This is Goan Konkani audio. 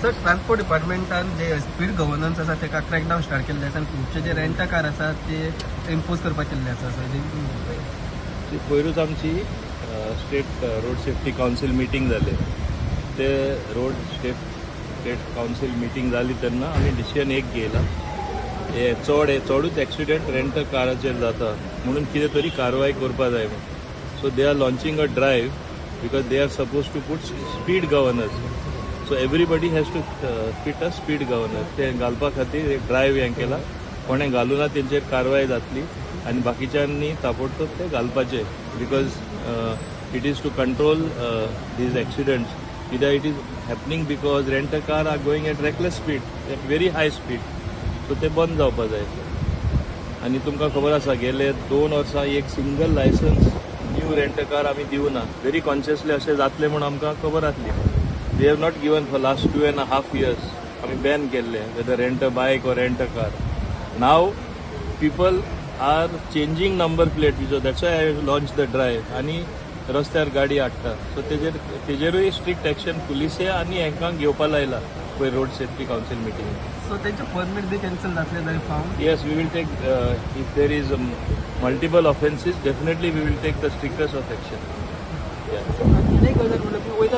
सर, ट्रान्सपोर्ट डिपार्टमेंटान जे स्पीड गव्हर्नन्स आसा तेका क्रॅकडावन स्टार्ट केल्ले आसा आनी खुबशे जे रेंटा कार आसा ते इम्पोज करपाक केल्ले आसा. सर. ती पयरूच आमची State Road Safety Council meeting जाले. ते road state council meeting जाली तेन्ना आमी डिसिजन एक घेयला, हे चड हे चडूच एक्सिडेंट रेंट काराचेर जाता म्हणून कितें तरी कारवाय करपा जाय म्हणून. So they are launching a drive because they are suppose to put speed governors, so everybody has to fit a speed governor. ते घालपा खातीर एक ड्रायव्ह हें केला. कोणें घालूना तेंचेर कारवाय जातली आनी बाकीच्यांनी ताबडतोब ते घालपाचे, because it is to control these accidents, कित्याक it is happening because rent car are going at reckless speed, at very high speed. So ते बंद जावपा जाय. आनी तुमकां खबर आसा, गेले 2 वर्सां एक single licence new rent car आमी दिवना. Very consciously. अशें जातलें म्हूण आमकां खबर आसली. We have not given for last 2.5 years. आमी बॅन केल्ले, whether rent a bike or rent a car. Now people are changing number plate, which that's I launch the drive, आनी रस्त्यार गाडी हाडटा. सो तेजेरूय स्ट्रिक्ट एक्शन पुलिसे आनी हेंकां घेवपा लायला पयर road safety council meeting. So तेंचे परमीट बी कॅन्सल जातले जाल्यार फावन? Yes, we will take, if there is multiple offences, definitely we will take the strictest of action. Yeah. आनी एक गजाल म्हणल्यार वयता.